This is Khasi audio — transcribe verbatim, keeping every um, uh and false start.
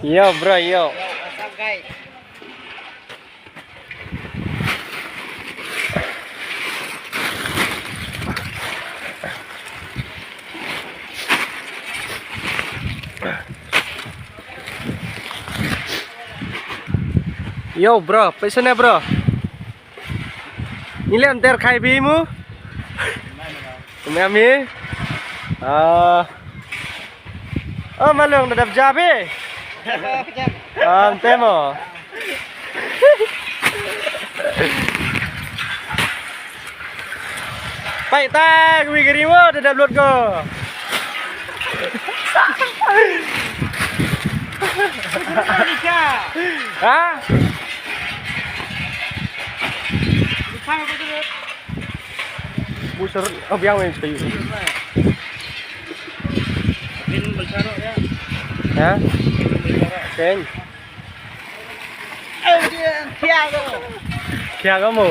Yo, bro, yo. Yo, bro, pisa ne, bro? Ngi leh ter khai phi mo? Kum em hi? Ah. Oh, malung da dap ja phi? Ah, te mo. Pai ta, wi gari mo, da dap lut ko. Ha? Bu ser, oh, biang main kayu. Ha? Ken. Kia kamu.